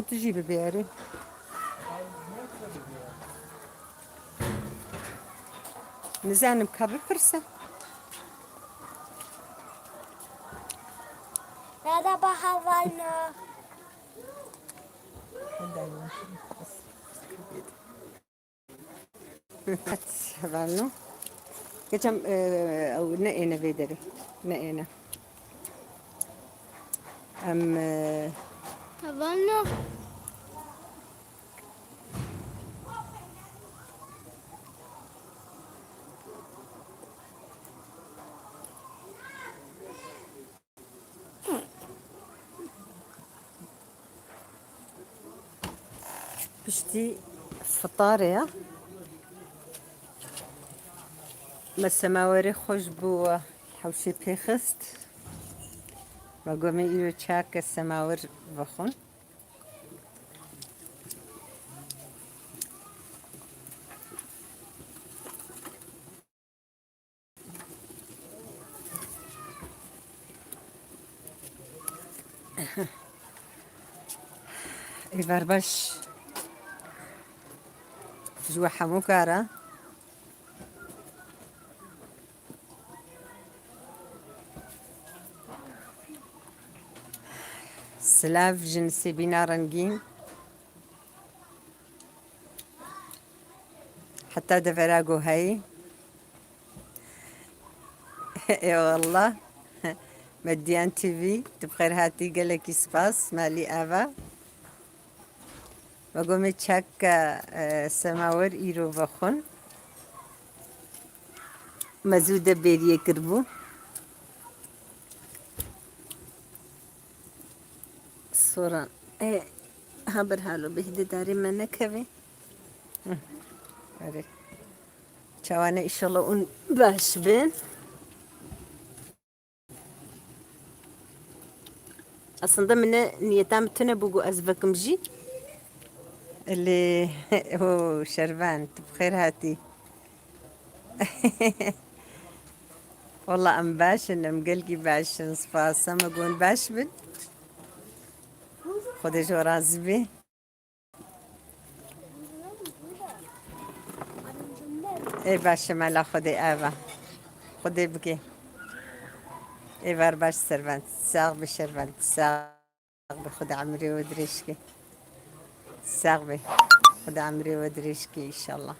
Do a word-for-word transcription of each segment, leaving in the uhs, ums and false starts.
Tu jî bibêrî. Nizanim ka bipirse. Merhaba, hevalno. Hevalno. Geçem, e, ew ne êne vê derê. Ne êne. Em, e, Hevalno. Piştî fitarê ya. Me semawerê xwe ji bo hewşê pêxist. Me got me îro çak e semawer vexwin. Êvar baş ji we hemû kara. Silav ji Nisêbîna Rengîn. Heta devera ku heyî. Ê wallah. Medyan T V, tu bi xêr hatî, gelekî spas, malî ava. Me got me çak e, semawer îro vexwin. Me zû de bêriyê kiribû. Soran. E, ha bir halo bêhde darê me nekeve. Hı. Erê. Çawane, înşallah hûn baş bin. Aslında min ne niyeta min tune bû ku ez vekim jî. Lê, ho, Şervan, tu bi xêr hatî. Walla em baş in, em gelkî baş in. Spas, em gon baş bin. Xwedê ji we razî be. Ê baş e, mela Xwedê ava. Xwedê bike. Êvar baş Servent. Sax be Şervent. Sax be. Xwedê emrê we dirêj ke. Sax be. Xwedê emrê we dirêj ke înşallah.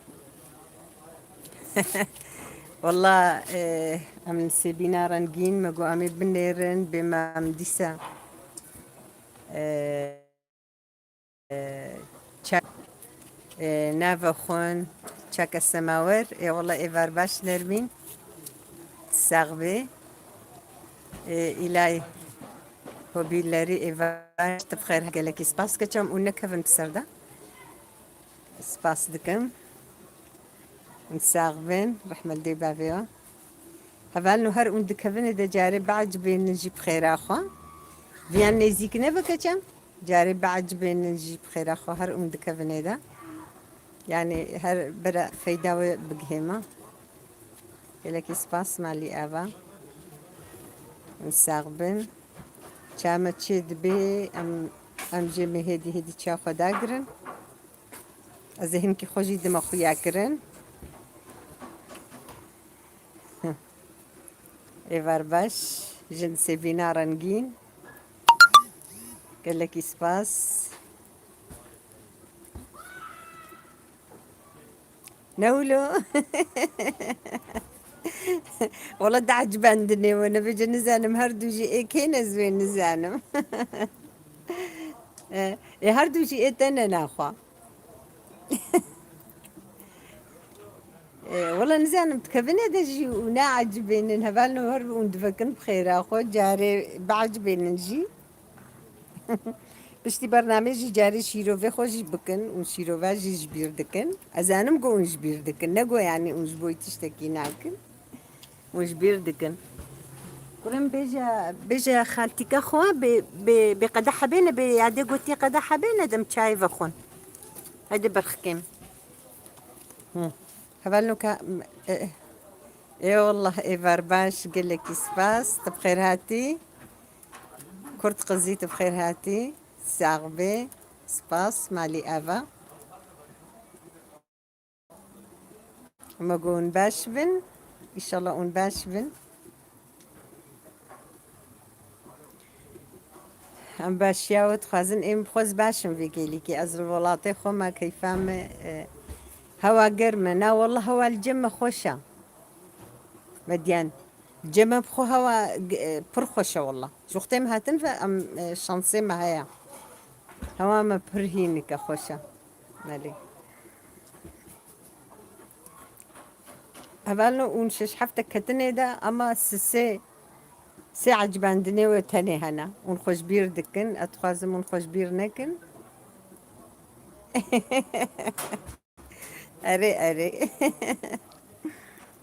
Walla, e, em Nisêbîna Rengîn me got em ê binêrin, bê me em dîsa, e, e, çek, e, navexwin, çeke semawer. Ê walla êvar baş Nermîn. Sax be. E, îlay hobîlerî êvar, tu bi xêr, gelekî spas, keçam û nekevin bi ser de. Spas dikim. Hûn sax bin, rehmet dê bavê we. Hevalno, her hûn dikevine de carê biecibênin jî bi xêra xwe. Viyan nêzîk nebe keçem. Carê biecibênin jî bi xêra xwe, her hûn dikevine de. Yani her bira feyda wê bigihê me. Gelekî spas, malî ava. Hûn sax bin. Ça me çê dibe, em, em jê me hêdî hêdî ça xwe dagirin. Ez ê hinkî xwe jî dime xuya kirin. Êvar baş, jin Sêbîna Rengîn. Gelekî spas. Ne wilo? Wala diecibendinê we, nebêje nizanim her du jî ê kê ne, ez wê nizanim. E, ê her du jî ê te ne naxwe. E, wala nizanim, dikevine de jî û neecibênin, hevalno her hûn divekin bi xêra xwe, carê biecibênin jî. Piştî bernamê jî carê şîrovê xwe jî bikin û şîrova jî ji bîr dikin. Ez zanim ku hûn ji bîr dikin, ne ku yanî hûn ji bo tiştekî nakin. Hûn ji bîr dikin. Kurim bêje, bêje xaltîka xwe bê, bê, bê qedehe bêne, bê yadê gotiyê qedehe bêne, dem çayê vexwin. Hadi berxikêm. Hı. Hevalno ka, e, e, ê wallah, êvar baş, gelekî spas, tu bi xêr hatî. Kurt qizî, tu bi xêr hatî. Sax bê. Spas, malî ava. Hema ku hûn baş bin. Înşallah hûn baş bin. Em başiya we dixwazin, êm xwez baş im vê kêlîkê. Ez li welatê xwe me keyfa me, e, hewa germ e. Na wallah hewa li cem me xweş e. Me diyan. Cem me bi xwe hewa, e, pir xweş e wallah. Ji wextê em hatin ve em, e, şansê me heye. Hewa me pir hînik e, xweş e. Belê. Hevalno hûn şeş hefte ketinê de ama sisê, sê ecibandinê we tenê hene. Hûn xwe ji bîr dikin, ez dixwazim hûn xwe ji bîr nekin. Erê, erê.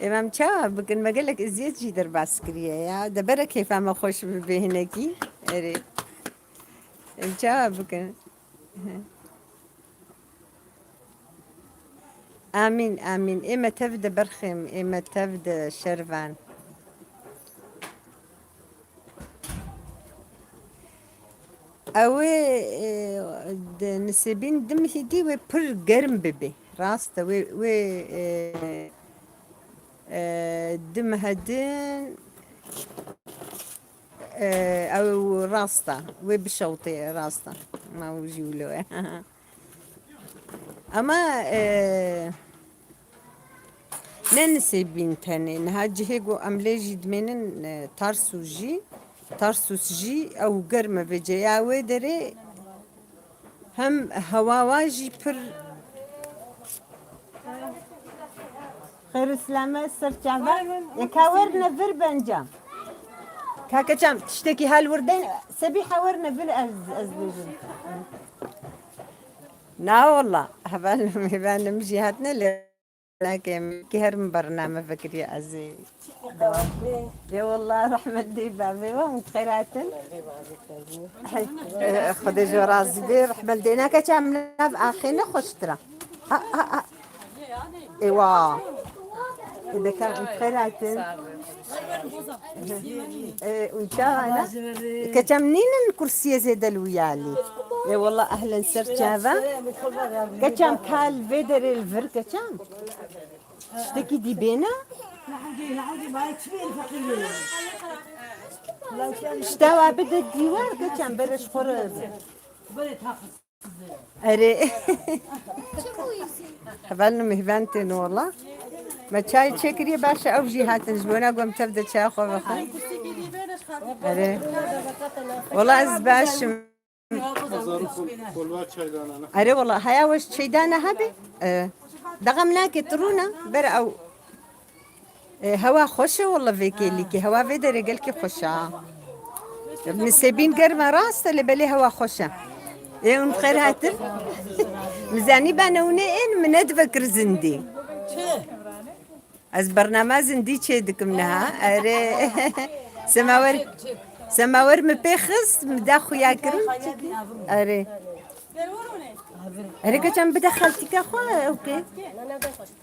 Ê, em çawa bikin? Me gelek eziyet jî derbas kiriye ya. De bere keyfa me xweş bibe hinekî. Erê. Em çawa bikin? Amîn, amîn. Ê me tev de berxêm, ê me tev de şervan. Ew ê, e, di Nisêbîn dim hîdî wê pir germ bibe. Rast e, wê, wê, e, e, dim hedin, e, ew rast e. Wê bişewtê, rast e. Ma û jî wilo e. Ama, e, ne Nisêbîn tenê. Niha cihê ku em lê jî dimênin, e, Tarsus jî, Tarsus jî ew germ e vêce. Ya wê derê hem hewa wa jî pir. Xêr û selame ser çava. Ê ka werne vir benca. Ka keçam tiştekî hal wir deyn, Sebîha werne vir ez, ez bêjim. Na walla, heval mêvanê min jî hatine lê nakem ki her min bername vekiriye ez ê. Ê walla rehmet dê bavê we, hûn xêr hatin. Hey, Xwedê ji we razî be, rehmet dê nake çam nav axê ne xweştir e. Ha, ha, ha. Ewa. Deka xêr hatin. E, unca ana. Keçam nînin kursiyê zêde li wiyalî. E, walla ehlen ser çava. Keçam kal vê derê li vir keçam. Tiştekî dî bêne. Pişta wa bide dîwar keçam bere ji xwe re. Erê. Hevalno mêvan tên wala. Me çay çêkiriye baş e, ew jî hatin ji bona ku em tev de çaya xwe vexwin. Erê. Wala ez baş im. Erê wala heya weş çeydana hebe. E, dexem nake tu rûna ber ew. E, hewa xweş e walla vê kêlîkê. Hewa vê derê gelkî xweş e. Nisêbîn germ e rast e, lê belê hewa xweş e. Ê hûn xêr hatin. Min zanî bane hûn ê ên min nedibe kir zindî. Ez bernama zindî çê dikim niha. Erê. Semawer, semawer min pê xist, min da xuya kirin. Erê. Erê keçan bide xeltîka xwe, ew kê?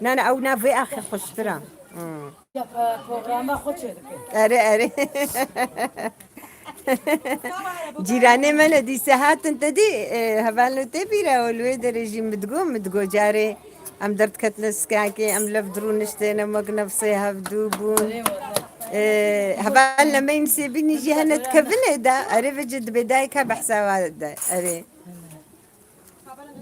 Na, na, ew na vê axê xweştir e. Hmm. Programa xwe çêdike. Erê, erê. Cîranê me ne dîse hatin te dî, e, hevalno tê bîra û li wê derê jî min digo, min digo carê em derdiketine sikakê, em lev dirûniştêne, wek nefsê hevdû bûn. E, heval ne me Nisêbînî jî hene dikevine de, erê vêce dibê dayika behsa wa de, erê.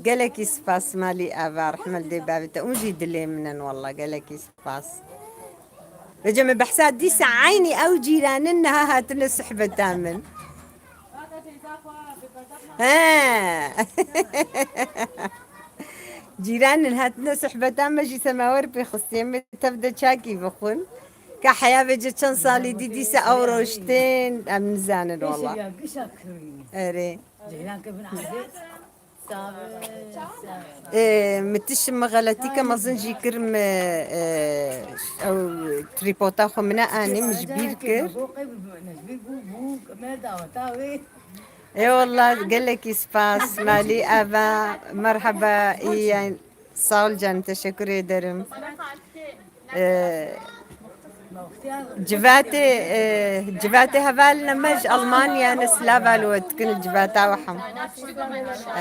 Gelekî spas malî ava, rehme li dê bavê te. Hûn jî dilê min in walla, gelekî spas. Vêce min behsa dîsa eynî ew cîranin niha hatine suhbeta min. He. Cîranin hatine suhbeta min jî semawer pê xistê min tev de çakî bixwin. Ka heya vêce çend salî dî dîsa ew roştên em nizanin walla. Erê. Ê, min tişt min xeletîke mezin jî kir, min, e, ew trîpota xwe min neanî, min ji bîr kir. Ê wallah, gelekî spas, malî ava, merheba, iyi, sağ ol canım, teşekkür ederim. Ee, Civatê, e, civatê hevalina me ji Almanya ne, slava li we dikin, civata we hem.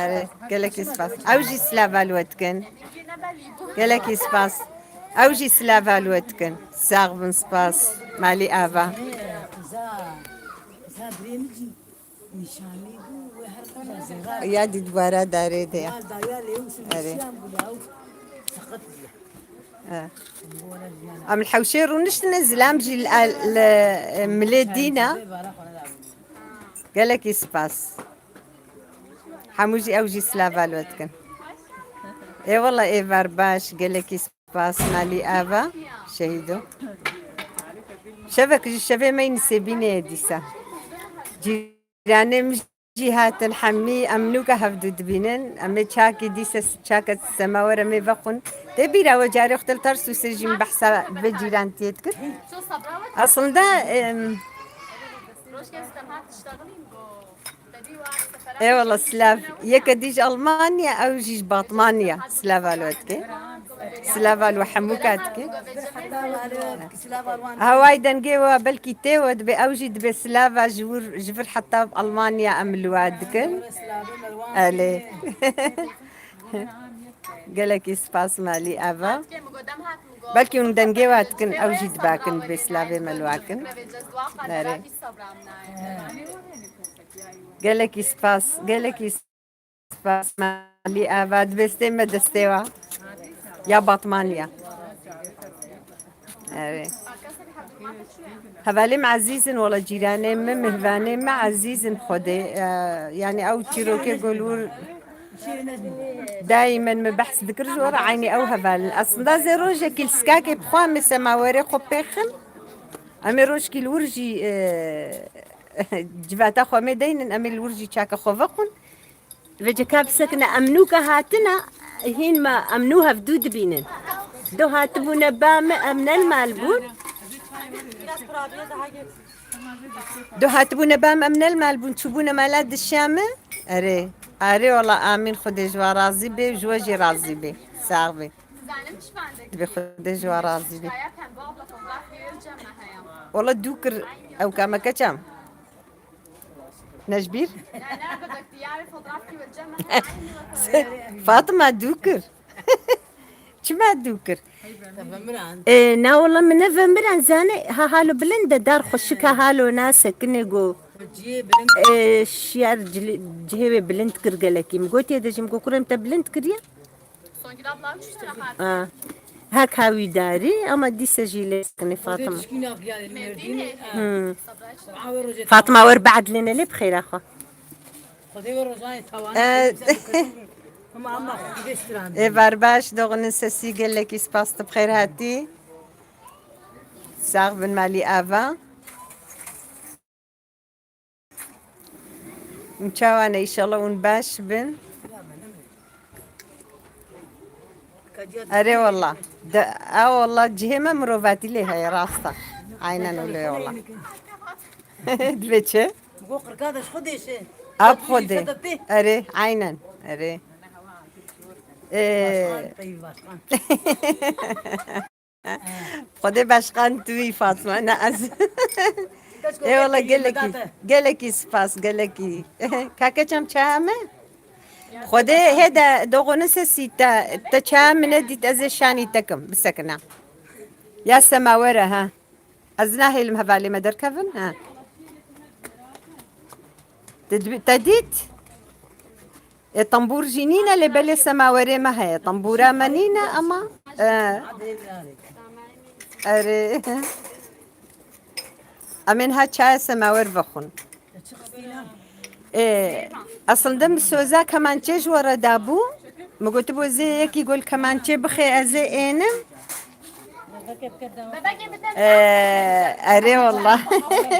Erê, gelekî spas. Ew jî slava li we dikin. Gelekî spas. Ew jî slava li we dikin. Sax bin, spas. Malî ava. Ya dî dubara darê de ya. Erê. E. Em li hewşê rûniştine, zilam jî li, li, milê dîna. Gelekî spas. Hemû jî ew jî slava li we dikin. Ê wela êvar baş, gelekî spas Malî ava, şehîdo. Şevek ji şevê me yî nisêbînê ye dîsa. Cîranê min jî hatin hemî, em nûka hevdû dibînin. Em ê çakî dîse s-, çaka semawer em ê vexwin. Tê bîra we carê xwe te li Tarsusê jî min behsa vê cîran tê dikir. Aslında, em, Ê wela silav. Yeke dî ji Almanya, ew jî ji Batmanya. Silava li we dike. Silava li we hemûka dike. Hawayî dengê we belkî tê we dibê, ew jî dibê silava ji wir, ji vir heta Almanya em li we dikin. Elê. Gelekî spas Malî ava. Belkî hûn dengê we dikin, ew jî dibakin, dibê silavê me li we kin. Erê. Gelekî spas, gelekî spas Malî ava, dibê stê me destê we. Ya Batmanya. Erê. Hevalê me ezîz in, wela cîranê me, mihvanê me ezîz in Xwedê. E, yanî ew çîrokê ku li wir daîmen me behs dikir ji we re eynî ew heval in. Aslında zê rojekî li Skakê bi xwe em ê semawerê xwe pêxin. Em ê rojkî li wir jî, e, civata xwe em ê deynin, em ê li wir jî çaka xwe vexwin. Vêce ka bisekine, em nûka hatine, hîn me, em nû hevdû dibînin. Do hatibûne ba me, em ne li mal bûn. Do hatibûne ba me, em ne li mal bûn, çûbûne mala dişa me. Erê, erê wela amîn, Xwedê ji we razî bê, ji we jî razî bê. Sax bê. Dibê Xwedê ji we razî bê. Wela dû kir ew kameke çam. Nejbîr? Fatima dû kir. Çima dû kir? Ee, na wala min ne ve miran zane, ha halo bilind e, dar xweşik ha halo nasekinê go. Ee, şiyar cili-, cihê wê bilind kir gelekî. Min gotiye de jim go kurem te bilind kiriye. Ha. Hek ha wî darî, ama dîse jî lê sekinê Fatima. Hmm. Fatima wer bead lê ne lê bi xêra xwe. Xwedê we rojanê tawanî. E, ê bar baş, doxunên sesî gelekî spas tu bi xêr hatî. Sax bin malî ava. Hûn çawa ne? Înşallah hûn baş bin. Erê wallah. De, a wallah cihê me mirovatî lê heye, rast e. Aynen öyle wallah. Dibê çi? Go qirka de ji xwe dêşe. Ab xwe dê. Erê, aynen. Erê. Ee, Başkan, Tayyip Başkan. Xwedê başqan tu yî Fatma, ne ez. Ê wala gelekî, gelekî spas, gelekî. Kake çem çaya me? Xwedê hê de doxonin sesî te, te çaya min nedît, ez ê şanî te kim, bisekine. Ya semawere ha. Ez nahêlim hevalê me derkevin, ha. Te, te dît? E, tembûr jî nîne, lê belê semawerê me heye. Tembûra me nîne ama, e, erê. Em ê niha çaya semawer vexwin. E, aslında min soza kemançe ji we re dabû. Min gotibû, zê yekî gol kemançe bixê, ez ê ênim. Ee, erê wallah.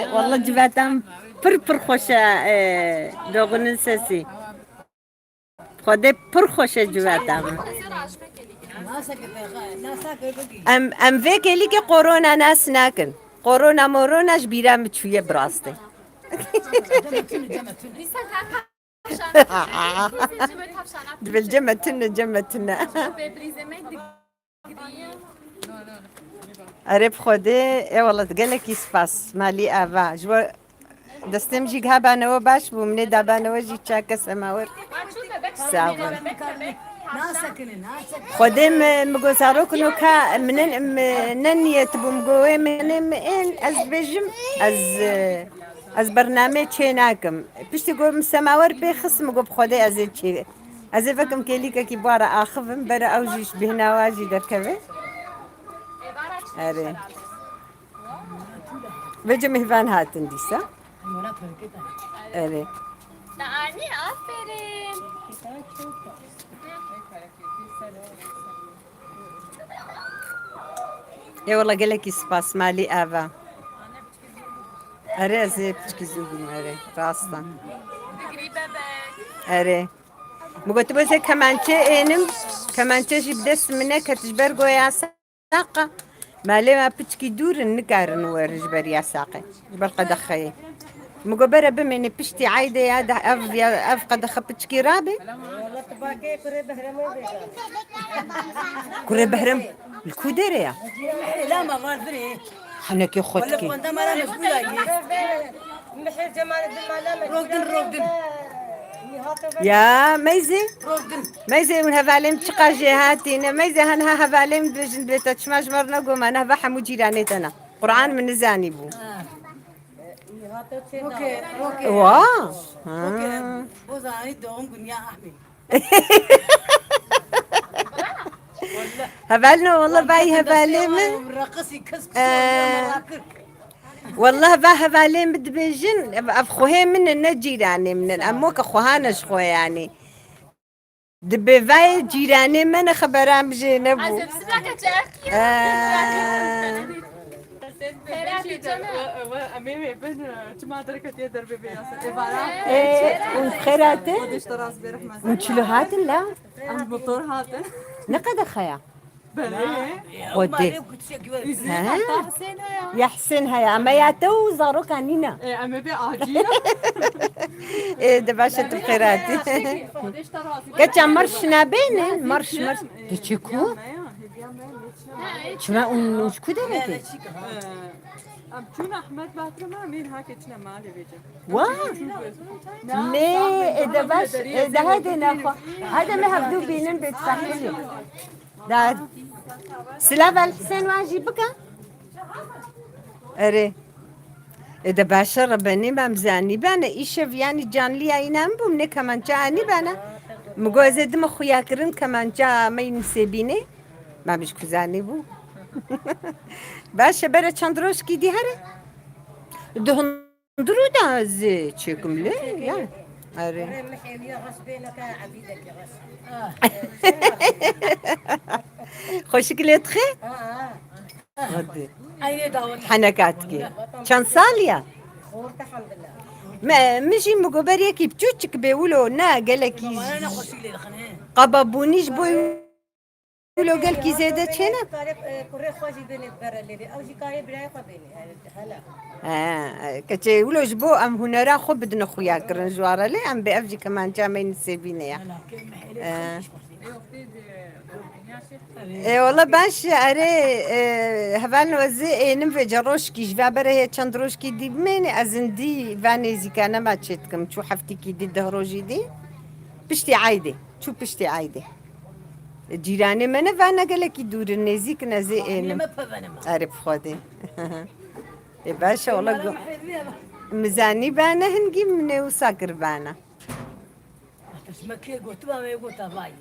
Wallah civata min pir pir xweş e, ee, doxunin sesî. Xwedê pir xweş e civata min. Em, em vê kêlîkê korona nas nakin. Korona morona ji bîra min çûye bi rastî. Dibê cem me tune, cem me tune. Erê bi Xwedê, ê wela gelekî spas. Malî ava. Ji bo destê min jî giha banewe baş bû. Min ê da banewe jî çake semawer. Sağ ol. Xwedê mi, mi go zarok no ka minin mi ne niyet bû, mi go wê min ên ez dibêjim, ez, e, ez bernameyê çê nakim. Piştî go min semawer pê xist, mi go bi Xwedê ez ê çê. Ez ê vekim kêlîkekî bara axivim, bere ew jî ji bêhna wa jî derkeve. Erê. Vêce mêvan hatin dîsa. Erê. Te anî, aferin. Ê wela gelekî spas, malî ava. Erê, ez ê piçkî zû bûm, erê, rast e. Erê. Mi got, "Bo ez ê kemençe ênim, kemençe jî bi dest min neket ji ber go yasaqa." Malê me piçkî dûr in, nikarin werin ji ber yasaqê, ji ber qedexeyê. Mi got, "Bere bimêne piştî eydê ya, de ev, ya, ev qedexe piçkî rabe." Kurê Behrem, li ku derê ya? Lama var virê. Henekê xwe dikê. Wala wenda mala mezgûla ye. Mihir Cemal Din mala mezgûla. Rogdin, rogdin. Ya, meyzê? Rogdin. Meyzê hûn hevalên çiqa jê hatîne. Meyzê hen ha hevalên dibêjin dibê te çima ji me re negoma, ne heva hemû cîranê te ne. Quran min nizanî bû. Ha. Roke, roke. Wa? Roke, ha. Bo zanî doğum günü ya Ahmet. Hevalno, walla vay hevalê min. Rakisi kes Eh. Walla va hevalê min dibêjin, ev, ev xwehê min in, ne cîranê min in. Em weke xweha ne ji xwe yanî. Dibê vay cîranê me ne xebera min jê nebû. Ez hepsine kaçak. Eh. Xêratî çene? Em ê wê bin, çima derketiye derbê vê yasa? Ê, û xêrate? Xwedê ji te razî be, rehmet. Hûn çilo hatin la? Em motor hatin. Ne qedexe ya? Belê. Xwedê. He? Ya Husên heye, ama ya te û zaroka nîne. Ê, em ê bê acîl. Ê, de baş e tu xêratî. Xwedê ji te razî be. Geçen marş nabêne, marş, marş. Diçi ku? Çima û, û ji ku derê tê? Em çûn Ahmet Batir me, em ên hake çine malê vêce. Wa? Nê, ê de baş, ê de hede naxwe. Hede me hevdû bînin bê tfehmilî. Da. Silav el Husên wan jî bike. Erê. Ê de baş e, rebenî me em zanî bene. Îşev yanî canliya înan bûm, ne kemença anî bene. Mi got ez ê dime xuya kirin kemença me yî nisêbînê. Me min ji ku zanî bû. Baş e, bere çend rojkî dî here. Di hundirû de ez çêkim lê, ya. Erê. Xweşik lê dixê? Hadi. Heneka dikê. Çend sal ya? Me, min jî mi got ber yekî biçûçik bê wilo ne gelekî qaba bûnî ji bo wilo gelkî zêde çêne. Kurê xwe jî bêne bere lê bê. Ew jî karê birayê xwe bêne. Hela. He, keçê wilo ji bo em hunera xwe bidine xuya kirin ji wara lê em bê ev jî kemanca me nisêbîne ya. He. Ê, wala baş, erê, e, hevalno ez ê ênim vêca rojkî, ji va bere hê çend rojkî dî bimêne, ez indî va nêzîka nema çê dikim, çû heftîkî dî, deh rojî dî, piştî eydê, çû piştî eydê. E, cîranê me ne va ne gelekî dûr in, nêzîk in, ez ê ênim. Erê bi Xwedê. Ê, baş e, wala go-, min zanî bane hingî min ê wisa kir bana. Ji me kê gotiba me gota vay.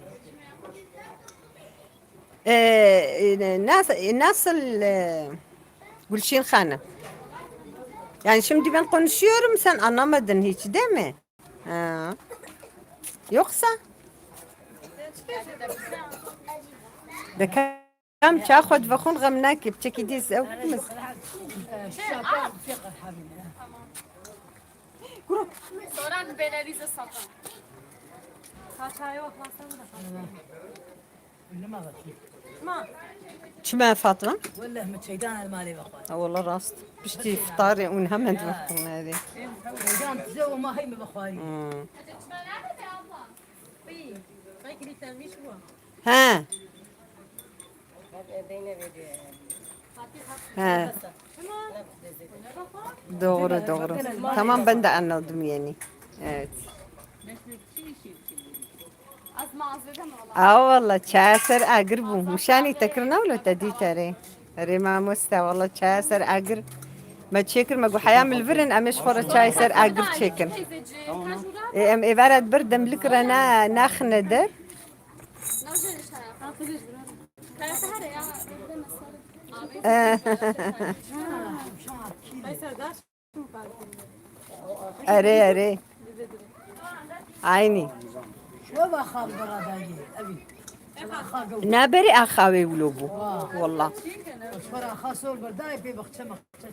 Ee, e, nas-, e, nasıl, e, Gülşin Hanım? Yani şimdi ben konuşuyorum, sen anlamadın hiç, değil mi? Ha. Yoksa? Deka Em ça xwe divexwin xem nake, piçekî dî ez ew kim ez? Soran bêne vîze satan. Çima Fatma? Wellah me çeydan el malê vexwar. Ha, wala rast. Piştî iftarê û niha me divexwin erê. Çeydan tize û ma hey me vexwarî. Hmm. He. He. Doğru, doğru. Tamam, ben de anladım yani. Evet. Aa, valla çaya ser agir bû. Mişanî te kir, ne wilo te dît erê. Erê mamoste, valla çaya ser agir. Me çêkir, me got heya min li vir in, em ê ji xwe re çay ser agir çêkin. Ê, em êvara di ber demlik re na-, naxine der. Erê, erê. Aynî. Şo va xal bira dayê, evî. Xal gewt. Naberê axawê wilo bû. Walla. Şora xa sor berdayê pê baxçe maxçe.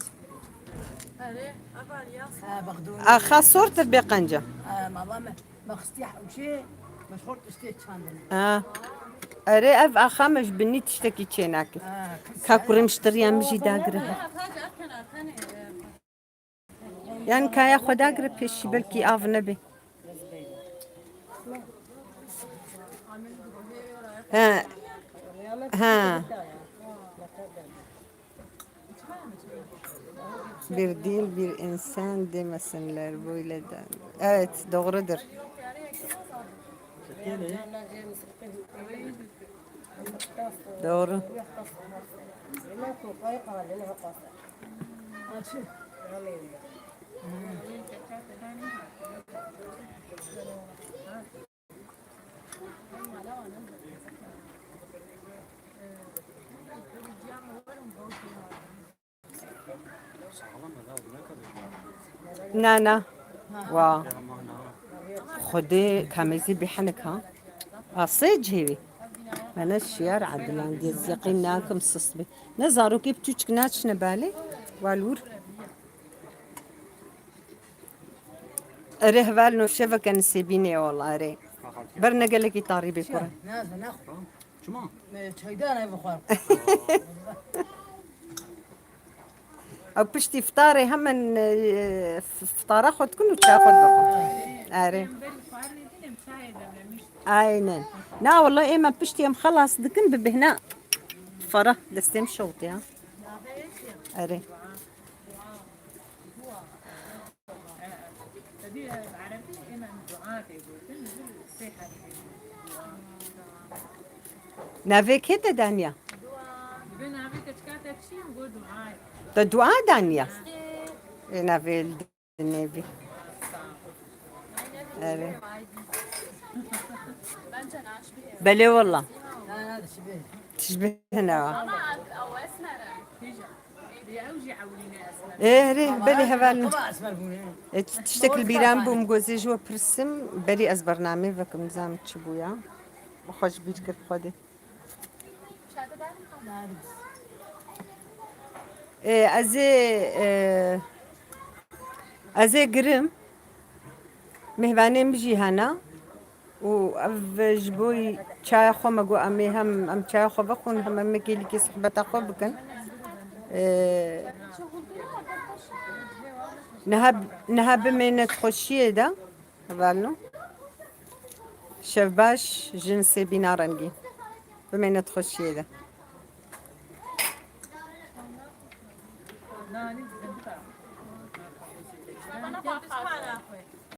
Ha, baxdû. Axa sor te bê qenca. Ha, mala me, me xistiye hewşê, me xort tiştê çandine. Ha. Erê, ev axa me ji binî tiştekî çênake. Ha, kis Ka kurê mişteriya min jî dagire. Yan kaya xwe dagire pêşî, belkî av nebe. He. He. Bir dil, bir insan demesinler böyle de. Evet, doğrudur. Doğru. Na, na. Wa. Xwedê kamezî bi henik ha. A sê cihê wî. Mene şiyar Adnan diye, ez yeqîn nakim sist bi. Ne zarokê piçûçik naçine balê. Walûr. Erê hevalno, şeveke nisêbînê ye wala erê. Ber ne gelekî tarî bê kure. Çima? Çaydan ev xwar. Ew piştî iftarê hemen, e, f-, iftara xwe dikin û çaya xwe dixwin. Erê. Aynen. Na wala ê me piştî em xelas dikin bi bihna. Fara destê min şewt ya. Erê. Navê kê te daniya? Te dua daniya? Ê, navê li dinê bî. Erê. Belê wala. Tişbihine wa. Ê, herê, belê hevalno. Ê, tiştek li bîran bûm, gozê ji we pirsim, berî ez bernameyê vekim, nizam çi bûya. Xwe ji bîr kir Xwedê. Ê, ez ê, e, ez ê girim. Mêvanê min jî hene. Û ev ji bo çaya xwe me got, em ê hem em çaya xwe vexwin, hem em ê kêlîkê sohbeta xwe bikin. Ee, niha, niha bimêne di xweşiyê de, hevalno. Şev baş, ji Nisêbîna Rengîn. Bimêne di xweşiyê de.